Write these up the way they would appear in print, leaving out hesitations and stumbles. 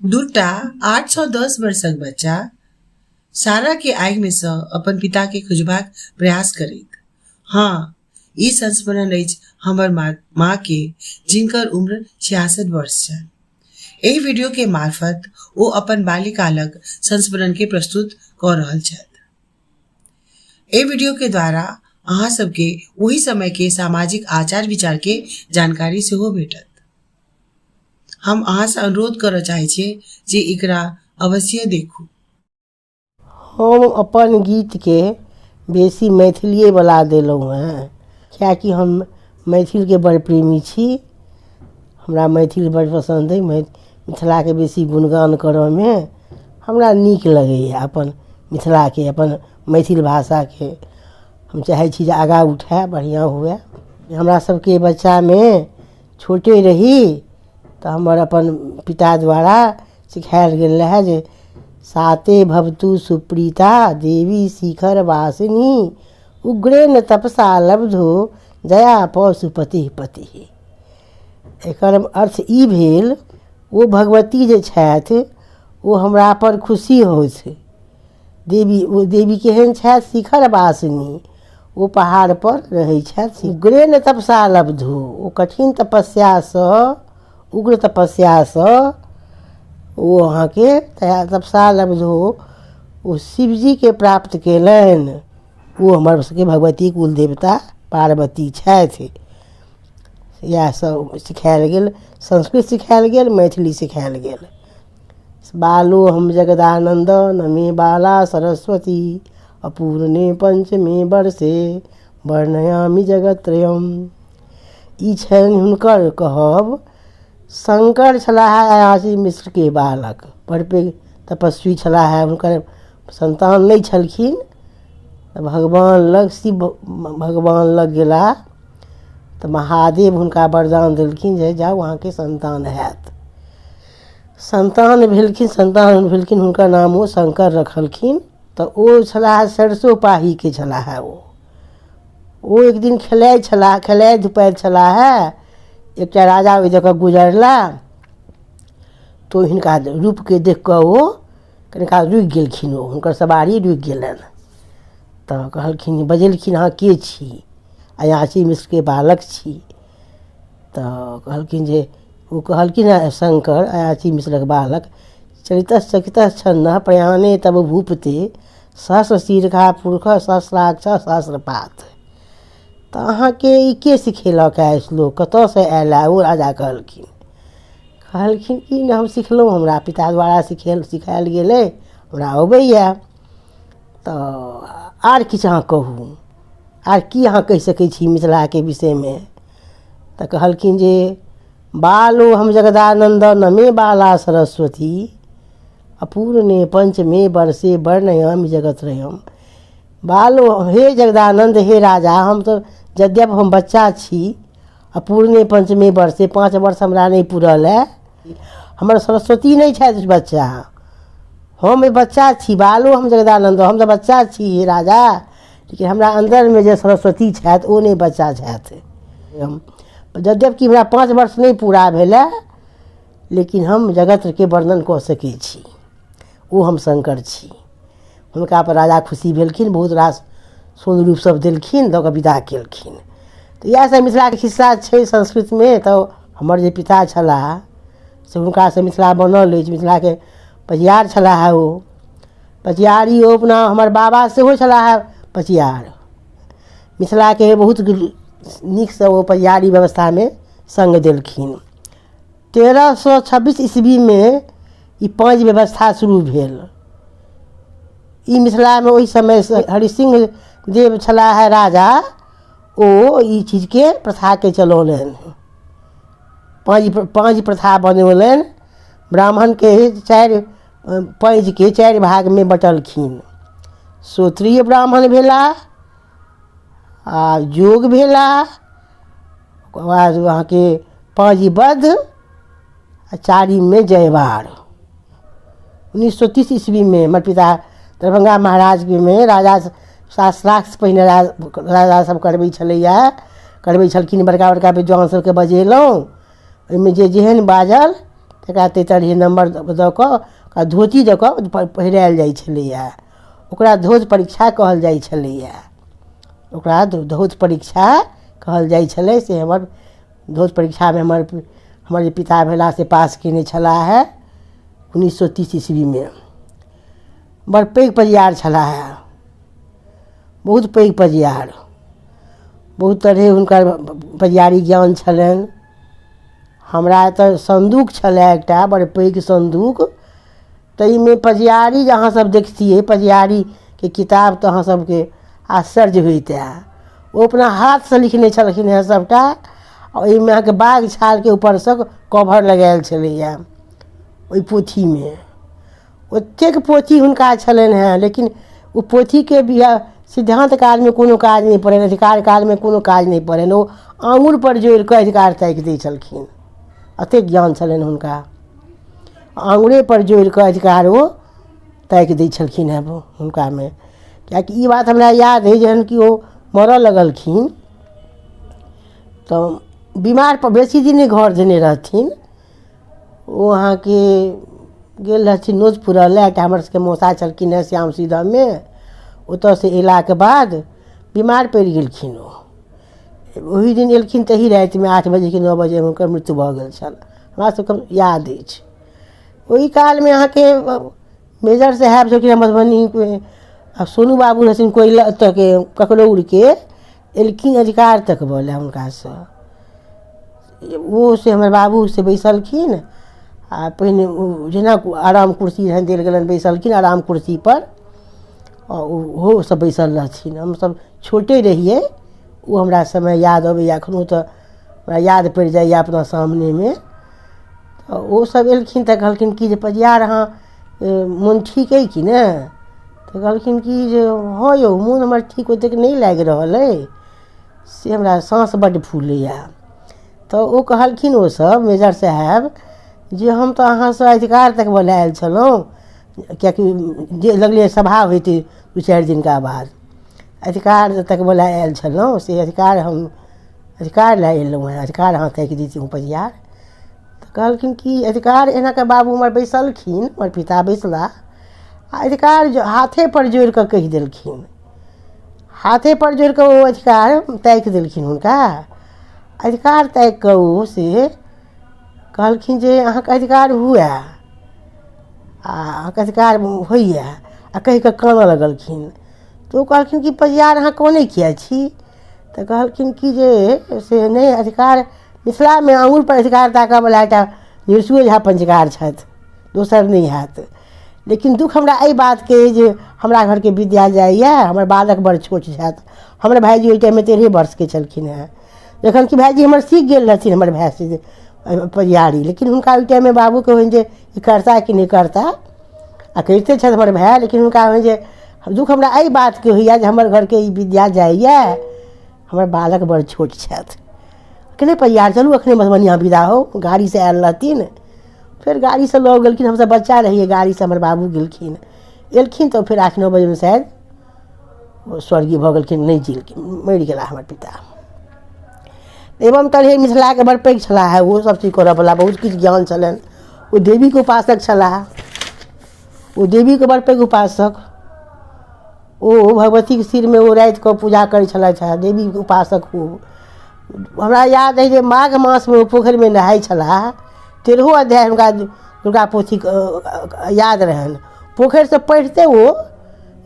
दूटा 8 सँ 10 वर्षक बच्चा सारा के आगि मे सँ अपन पिता के खोजबाक प्रयास करैत। हँ, ई संस्मरण अछि हमर माँ के जिनकर उम्र 66 वर्ष छनि। एहि वीडियो के मार्फत ओ अपन बाल्यकालक संस्मरण के प्रस्तुत कऽ रहल छथि। एहि वीडियो के द्वारा अहाँ सबके ओहि समय के सामाजिक आचार विचार के जानकारी सेहो भेटत। हम अहाँसँ अनुरोध करऽ चाहै छियै जे एकरा अवश्य देखू। हम अपन गीतके बेसी मैथिलिएवला देलहुँ हेँ, किएकि हम मैथिलके बड़ प्रेमी छी। हमरा मैथिल बड़ पसन्द अइ। मिथिलाके बेसी गुणगान करयमे हमरा नीक लगैए। अपन मिथिलाके, अपन मैथिल भाषाके हम चाहै छी जे आगाँ उठय, बढ़िआँ हुए। हमरा सभके बच्चामे छोटे रही तऽ हमर अपन पिता द्वारा सिखायल गेल रहए जे साते भवतु सुप्रीता देवी शिखर वासिनी, उग्रेण तपसा लब्धो जया पशुपति पति। एकर अर्थ ई भेल, ओ भगवती जे छथि ओ हमरापर खुशी होथि। देवी, ओ देवी केहन छथि? शिखर वासिनी, ओ पहाड़पर रहै छथि। उग्रेण तपसा लब्धो, ओ कठिन तपस्यासँ, उग्र तपस्यासँ ओ अहाँके तपसा लब्धो, ओ शिवजीके प्राप्त कयलनि। ओ हमर सबके भगवती कुल देवता पार्वती छथि। इएह सब सिखायल गेल, संस्कृत सिखायल गेल, मैथिली सिखायल गेल। बालो हम जगदानन्द नमे बाला सरस्वती, अपूर्णे पञ्चमे वर्षे वर्णयामि जगत्रयम्। ई छनि हुनकर कहब। शंकर छलाह अयाची मिश्रके बालक, बड़ पैघ तपस्वी छलाह। हुनकर सन्तान नहि छलखिन तऽ भगवान लग, शिव भगवान लग गेलाह तऽ महादेव हुनका वरदान देलखिन जे जाउ, अहाँके सन्तान हैत। सन्तान भेलखिन, सन्तान भेलखिन, हुनकर नाम ओ शंकर रखलखिन। तऽ ओ छलाह सरिसो पाहीके छलाह। ओ एक दिन खेलाइ छलाह, खेलाइ धुपाइत छलाह। एकटा राजा ओहि दऽ कऽ गुजरला तऽ हिनका रूपके देखि कऽ ओ कनिकाल रुकि गेलखिन। ओ हुनकर सवारी रुकि गेलनि तऽ कहलखिन, बजेलखिन, अहाँ के छी? अयाची मिश्रके बालक छी। तऽ कहलखिन जे, ओ कहलखिन हेँ, शंकर अयाची मिश्रक बालक, चरितः चकितः छन्नः प्रयाणे तब भूपते, सहस्र शीर्षा पुरुष सहस्राक्ष सहस्रपात। तऽ अहाँके ई के सिखेलक हे श्लोक? कतयसँ आयल हे? ओ राजा कहलखिन, कहलखिन कि नहि, हम सिखलहुँ, हमरा पिता द्वारा सिखायल गेल अइ, हमरा अबैए। तऽ आर किछु अहाँ कहू, आर की अहाँ कहि सकै छी मिथिलाके विषयमे? तऽ कहलखिन जे बालो हम जगदानन्द नमे बाला सरस्वती, अपूर्णे पञ्चमे वर्षे वर्णयामि जगत्रयम्। बालो, हे जगदानन्द, हे राजा, हम तऽ यद्यपि हम बच्चा छी, अपूर्णे पञ्चमे वर्षे, 5 वर्ष हमरा नहि पूरल हए, हमर सरस्वती नहि छथि बच्चा, हम बच्चा छी। बालो हम जगदानन्द, हम तऽ बच्चा छी हे राजा, लेकिन हमरा अन्दरमे जे सरस्वती छथि ओ नहि बच्चा छथि। हम यद्यपि हमरा 5 वर्ष नहि पूरा भेलए, लेकिन हम जगतके वर्णन कऽ सकै छी। ओ हम शंकर छी। हुनकापर राजा खुशी भेलखिन, बहुत रास सोन रूप सब देलखिन, दऽ कऽ विदा केलखिन। तऽ इएह सब मिथिलाके खिस्सा छै संस्कृतमे। तऽ हमर जे पिता छलाह से हुनकासँ मिथिला बनल अछि। मिथिलाके पजियार छलाह ओ, पजियारी ओ अपना हमर बाबा सेहो छलाह पजियार। मिथिलाके बहुत नीकसँ ओ पजियारी व्यवस्थामे सङ्ग देलखिन। 1326 ईस्वीमे ई पाँजि व्यवस्था शुरू भेल ई मिथिलामे। ओहि समयसँ हरिसिंह देव छलाह राजा, ओ ई चीजके प्रथाके चलौलनि, पाँजि, पाँजि प्रथा बनौलनि। ब्राह्मणके चारि पाँजिके चारि भागमे बँटलखिन। श्रोत्रिय ब्राह्मण भेला आ योग भेला, ओकर बाद अहाँके पाँजिबद्ध आ चारिममे जयवार। 1930 ईस्वीमे हमर पिता दरभंगा महाराजमे राजा शास्त्रार्थ पहिने राजा सब करबै छलैए, करबै छलखिन। बड़का बड़का विद्वान सबके बजेलहुँ, ओहिमे जे जेहन बाजल तकरा ताहि तरहे नम्बर दऽ कऽ ओकरा धोती दऽ कऽ पहिरायल जाइ छलैए। ओकरा धौत परीक्षा कहल जाइ छलैए, ओकरा धौत परीक्षा कहल जाइ छलै। से हमर धौत परीक्षामे हमर हमर जे पिता भेलाह से पास कयने छलाह हे 1930 ईस्वीमे। बड़ पैघ परिवार छलाह हे, बहुत पैघ परिवार, बहुत तरहे हुनकर परिवारिक ज्ञान छलनि। हमरा एतऽ सन्दूक छलए एकटा बड़ पैघ सन्दूक, ताहिमे पजियारी जे अहाँसभ देखतियै पजियारीके किताब तऽ अहाँसभके आश्चर्य होइतए। ओ अपना हाथसँ लिखने छलखिन हेँ सभटा, आ ओहिमे अहाँके बाघ छालके ऊपरसँ कवर लगायल छलैए ओहि पोथीमे। ओतेक पोथी हुनका छलनि हेँ, लेकिन ओ पोथीके बिआ सिद्धान्त कालमे कोनो काज नहि पड़नि, अधिकार कालमे कोनो काज नहि पड़नि। ओ आङ्गुरपर जोड़ि कऽ अधिकार ताकि दै छलखिन, एतेक ज्ञान छलनि हुनका। आङ्गुरेपर जोड़ि कऽ अधिकार ओ ताकि दै छलखिन हेँ हुनकामे। किएकि ई बात हमरा याद अइ जहन कि ओ मरऽ लगलखिन तऽ बीमार बेसी दिन नहि घर धेने रहथिन। ओ अहाँके गेल रहथिन नोत पुरऽ लए, एकटा हमर सबके मौसा छलखिन हेँ श्याम सीदममे। ओतऽसँ अयलाके बाद बीमार पड़ि गेलखिन ओ। ओही दिन एलखिन तही रातिमे 8 बजे कि 9 बजे हुनकर मृत्यु भऽ गेल छल, हमरा सबके याद अछि। ओहि कालमे अहाँके मेजर साहेब छलखिन हेँ मधुबनीके, आ सोनू बाबू रहथिन कोइला ओतऽके ककरौरके, एलखिन अधिकार तकबऽ लए हुनकासँ। ओ से हमर बाबू से बैसलखिन आ पहिने ओ जेना आराम कुर्सी रहनि देल गेलनि, बैसलखिन आराम कुर्सीपर आ ओहो सब बैसल रहथिन। हमसब छोटे रहियै, ओ हमरा समय याद अबैए एखनो, तऽ हमरा याद पड़ि जाइए अपना सामनेमे। तऽ ओसब एलखिन तऽ कहलखिन कि जे पजियार अहाँ मोन ठीक अइ कि ने? तऽ कहलखिन कि जे हँ यौ, मोन हमर ठीक ओतेक नहि लागि रहल अइ, से हमरा साँस बड्ड फूलैए। तऽ ओ कहलखिन ओसब मेजर साहेब जे हम तऽ अहाँसँ अधिकार तकबऽ लए आयल छलहुँ, किएकि जे लगलै सभा होइतै 2-4 दिनका बाद, अधिकार तकबऽ लए आयल छलहुँ, से अधिकार हम अधिकार लए एलहुँ हेँ, अधिकार अहाँ ताकि दैतहुँ पजियार। तऽ कहलखिन कि अधिकार एना कऽ बाबू हमर बैसलखिन, हमर पिता बैसला आ अधिकार हाथेपर जोड़ि कऽ कहि देलखिन, हाथेपर जोड़ि कऽ ओ अधिकार ताकि देलखिन हुनका। अधिकार ताकि कऽ ओ से कहलखिन जे अहाँके अधिकार हुए आ अहाँके अधिकार होइए, आ कहि कऽ कानऽ लगलखिन। तऽ ओ कहलखिन कि पजियार अहाँ कनै किए छी? तऽ कहलखिन कि जे से नहि, अधिकार मिथिलामे आङ्गुरपर अधिकार ताकऽवला एकटा निरसुए झा पञ्चकार छथि, दोसर नहि हैत। लेकिन दुःख हमरा एहि बातके अइ जे हमरा घरके विद्या जाइए, हमर बालक बड़ छोट छथि। हमर भायजी ओहि टाइममे 13 वर्षके छलखिन हेँ, जखन कि भायजी हमर सीख गेल रहथिन हमर भाय से पजियारी, लेकिन हुनका ओहि टाइममे बाबूके होइन जे ई करता कि नहि करता, आ करिते छथि हमर भाय, लेकिन हुनका होइन जे दुःख हमरा एहि बातके होइए जे हमर घरके ई विद्या जाइए, हमर बालक बड़ छोट छथि। कहलियै परियार चलू एखने मधुबनी अहाँ विदा होउ। गाड़ीसँ आयल रहथिन, फेर गाड़ीसँ लऽ गेलखिन, हमसभ बच्चा रहियै, गाड़ीसँ हमर बाबू गेलखिन। एलखिन तऽ फेर 8-9 बजेमे शायद ओ स्वर्गीय भऽ गेलखिन, नहि जिलखिन, मरि गेला हमर पिता। एवं तरहे मिथिलाके बड़ पैघ छलाह हे, ओहो सभ चीज करऽवला, बहुत किछु ज्ञान छलनि। ओ देवीके उपासक छलाह, ओ देवीके बड़ पैघ उपासक। ओ भगवतीके सिरमे ओ रातिकऽ पूजा करै छलथि हेँ, देवीके उपासक ओ। हमरा याद अइ जे माघ मासमे ओ पोखरिमे नहाइ छलाह, 13 अध्याय हुनका दुर्गा पोथीके याद रहनि। पोखरिसँ पढ़िते ओ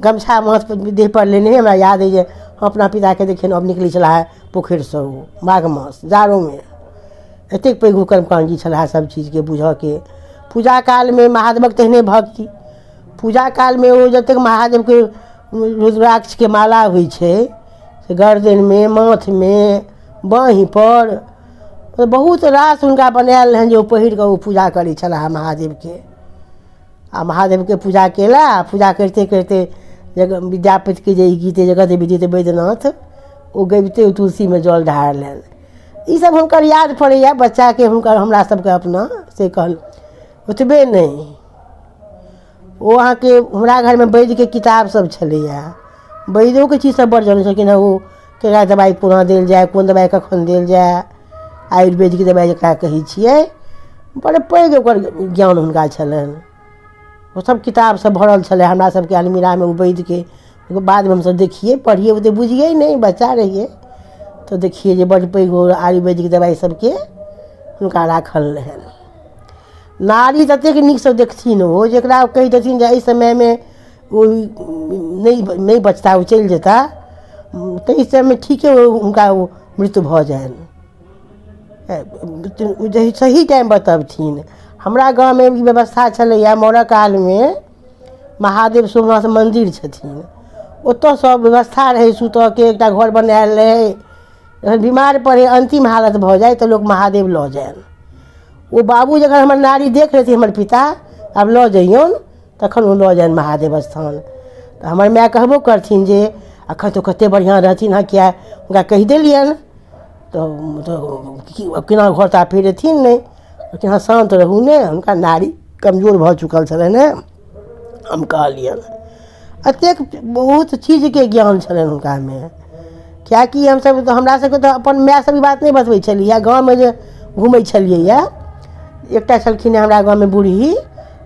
गमछा माथपर देहपर लेने, हमरा याद अइ जे हम अपना पिताके देखियनि अब निकलै छलाह पोखरिसँ ओ माघ मास जाड़ोमे। एतेक पैघ ओ कर्मकाण्डी छलाह सभ चीजके बुझऽके। पूजा कालमे महादेवक तेहने भक्ति, पूजा कालमे ओ जतेक महादेवके रुद्राक्षके माला होइ छै से गर्दनमे, माथमे, बाँहिपर बहुत रास हुनका बनायल रहनि जे ओ पहिर कऽ ओ पूजा करै छलाह महादेवके। आ महादेवके पूजा केला, आ पूजा करिते करिते जग विद्यापतिके जे ई गीत जगत विदित वैद्यनाथ, ओ गबिते ओ तुलसीमे जल ढारलनि। ईसभ हुनकर याद पड़ैए बच्चाके हुनकर हमरा सभके अपना से कहल। ओतबे नहि, ओ अहाँके हमरा घरमे वैद्यके किताब सब छलैए, वैद्योके चीज सब बड़ जनै छलखिन हेँ ओ, केना दबाइ कोना देल जाय, कोन दबाइ कखन देल जाय, आयुर्वेदिक दबाइ जकरा कहै छियै बड़ पैघ ओकर ज्ञान हुनका छलनि। ओसभ किताबसभ भरल छलै हमरा सभके अलमीरामे ओ वैद्यके। बादमे हमसभ देखियै पढ़ियै, ओतेक बुझियै नहि, बच्चा रहियै तऽ देखियै जे बड्ड पैघ ओ आयुर्वेदिक दबाइ सभके हुनका राखल रहनि। नाड़ी ततेक नीकसँ देखथिन ओ, जकरा कहि देथिन जे एहि समयमे ओ नहि नहि बचता, ओ चलि जेता, ताहि समयमे ठीके हुनका ओ मृत्यु भऽ जानि। सही टाइम बतबथिन। हमरा गाँवमे ई व्यवस्था छलैए, मरऽ कालमे महादेव सोमनाथ मन्दिर छथिन, ओतऽ सब व्यवस्था रहै सुतऽके, एकटा घर बनायल रहै। जखन बीमार पड़ै, अन्तिम हालत भऽ जाइ तऽ लोक महादेव लऽ जानि। ओ बाबू जखन हमर नाड़ी देख लेथिन, हमर पिता, आब लऽ जइयौन, तखन ओ लऽ जानि महादेव स्थान। तऽ हमर माय कहबो करथिन जे एखन तऽ कतेक बढ़िआँ रहथिन हँ, किए हुनका कहि देलियनि तऽ केना घर तऽ आब फेर अयथिन नहि। कहलखिन अहाँ शान्त रहू ने, हुनका नाड़ी कमजोर भऽ चुकल छलनि हेँ। हम कहलियनि एतेक बहुत चीजके ज्ञान छलनि हुनकामे, किएकि हमसभ तऽ हमरा सभके तऽ अपन माय सभ ई बात नहि बतबै छलियै। गाँवमे जे घूमै छलियै, एकटा छलखिन हमरा गाँवमे बूढ़ी,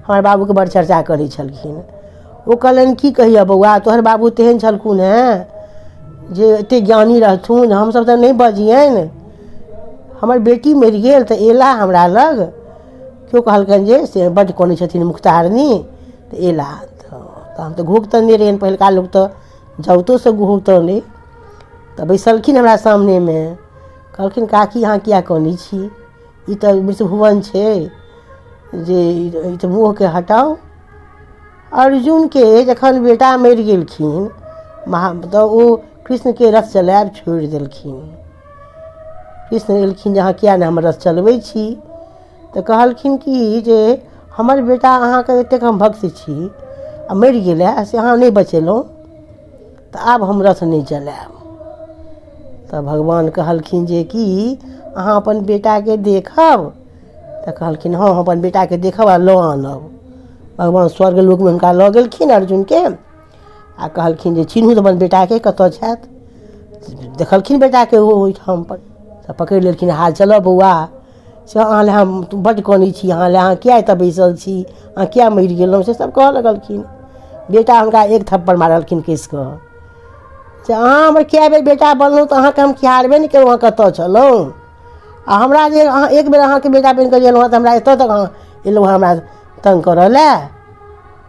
हमर बाबूके बड़ चर्चा करै छलखिन। ओ कहलनि की कहिअ बौआ, तोहर बाबू तेहन छलखुन हेँ जे एतेक ज्ञानी रहथुन, हमसभ तऽ नहि बजियनि। हमर बेटी मरि गेल तऽ अयला हमरा लग, केओ कहलकनि जे से बड्ड कनै छथिन मुखतारनी, तऽ अयला। तऽ हम तऽ घोघ तनने रहियनि, पहिलुका लोक तऽ जाउतोसँ घोघ तनै। तऽ बैसलखिन हमरा सामनेमे, कहलखिन काकी अहाँ किया कनै छी, ई तऽ मृत्युभुवन छै, जे ई तऽ मोहके हटाउ। अर्जुनके जखन बेटा मरि गेलखिन महा तऽ ओ कृष्णके रथ चलायब छोड़ि देलखिन। कृष्ण एलखिन जे अहाँ किया नहि हमर रथ चलबै छी? तऽ कहलखिन कि जे हमर बेटा अहाँके एतेक हम भक्त छी आ मरि गेलए से अहाँ नहि बचेलहुँ, तऽ आब हम रथ नहि चलायब। तऽ भगवान कहलखिन जे कि अहाँ अपन बेटाके देखब? तऽ कहलखिन हँ, हम अपन बेटाके देखब आ लऽ आनब। भगवान स्वर्ग लोकमे हुनका लऽ गेलखिन अर्जुनके आ कहलखिन जे चिन्हू तऽ अपन बेटाके, कतऽ छथि? देखलखिन बेटाके ओ ओहिठाम पर तऽ पकड़ि लेलखिन हाथ, चलऽ बौआ, से अहाँ लए हम बड्ड कनै छी, अहाँ लए, अहाँ किया एतऽ बैसल छी, अहाँ किया मरि गेलहुँ, से सब कहऽ लगलखिन। बेटा हुनका एक थप्पड़ मारलखिन कसि कऽ जे अहाँ हमर कए बेर बेटा बनलहुँ तऽ अहाँके हम खिहारबे नहि केलहुँ, अहाँ कतऽ छलहुँ? आ हमरा जे अहाँ एक बेर अहाँके बेटा बनि कऽ एलहुँ हँ तऽ हमरा एतऽ तक अहाँ एलहुँ हँ हमरा तंग करऽ लए?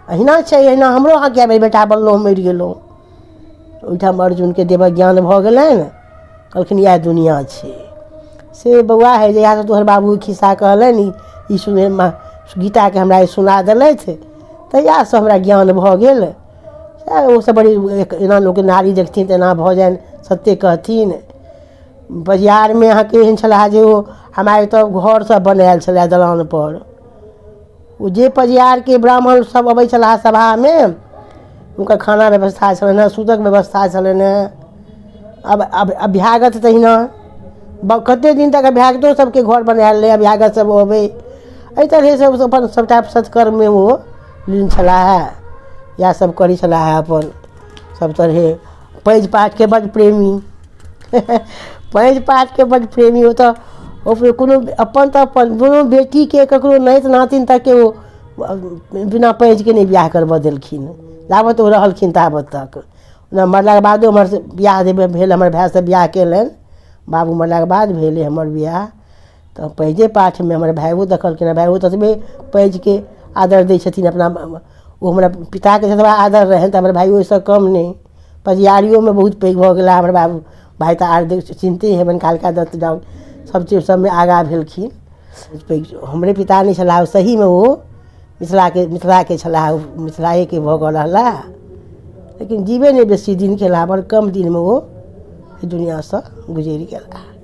अहिना छै, अहिना हमरो अहाँ कए बेर बेटा बनलहुँ, मरि गेलहुँ। ओहिठाम अर्जुनके देवक ज्ञान भऽ गेलनि। कहलखिन इएह दुनिआँ छै। से बौआ हे, जहियासँ तोहर बाबू खिस्सा कहलनि, ई सुनै गीताके हमरा ई सुना देलथि, तहियासँ हमरा ज्ञान भऽ गेल। सएह ओसभ बड़ी एना लोकके नाड़ी देखथिन तऽ एना भऽ जानि, सत्ये कहथिन। बजारमे अहाँके एहन छलए जे ओ हमरा एतऽ घर सब बनायल छलए दलानपर। ओ जे परिवारके ब्राह्मण सब अबै छलाह सभामे, हुनकर खाना व्यवस्था छलनि हेँ, सुतक व्यवस्था छलनि हेँ। अब अभ्यागत तहिना कते दिन तक अभ्यागतो सबके घर बनायल रहै, अभ्यागत सब अबै। एहि तरहसँ अपन सबटा सत्कर्ममे ओ लीन छलाह हे, इएह सब करै छलाह हे अपन सब तरहे। पैज पाठके बड्ड प्रेमी, पैज पाठके बड्ड प्रेमी। ओ तऽ ओ कोनो अपन तऽ अपन दुनू बेटीके ककरो नाति नातिन तकके ओ बिना पैजके नहि बियाह करबऽ देलखिन जाबत ओ रहलखिन ताबत तक। ओना मरलाके बादो हमर बियाह जे भेल, हमर भाय सब बियाह केलनि, बाबू मरलाके बाद भेलै हमर बियाह। तऽ पैजे पाठमे हमर भाइओ देखलखिन, भाइओ ततबे पैजके आदर दै छथिन अपना। ओ हमरा पिताके जतबा आदर रहनि तऽ हमर भाइओ ओहिसँ कम नहि। पजियारियोमे बहुत पैघ भऽ गेला हमर बाबू भाय, तऽ आर चिन्हते हेबनि, कालका दत्त जाउ सब चीज सबमे आगाँ भेलखिन। पैघ हमरे पिता नहि छलाह सहीमे, ओ मिथिलाके मिथिलाके छलाह, ओ मिथिलाएके भऽ कऽ रहला, लेकिन जीबे नहि बेसी दिन केला, बड़ कम दिनमे ओ एहि दुनिआँसँ गुजरि गेला।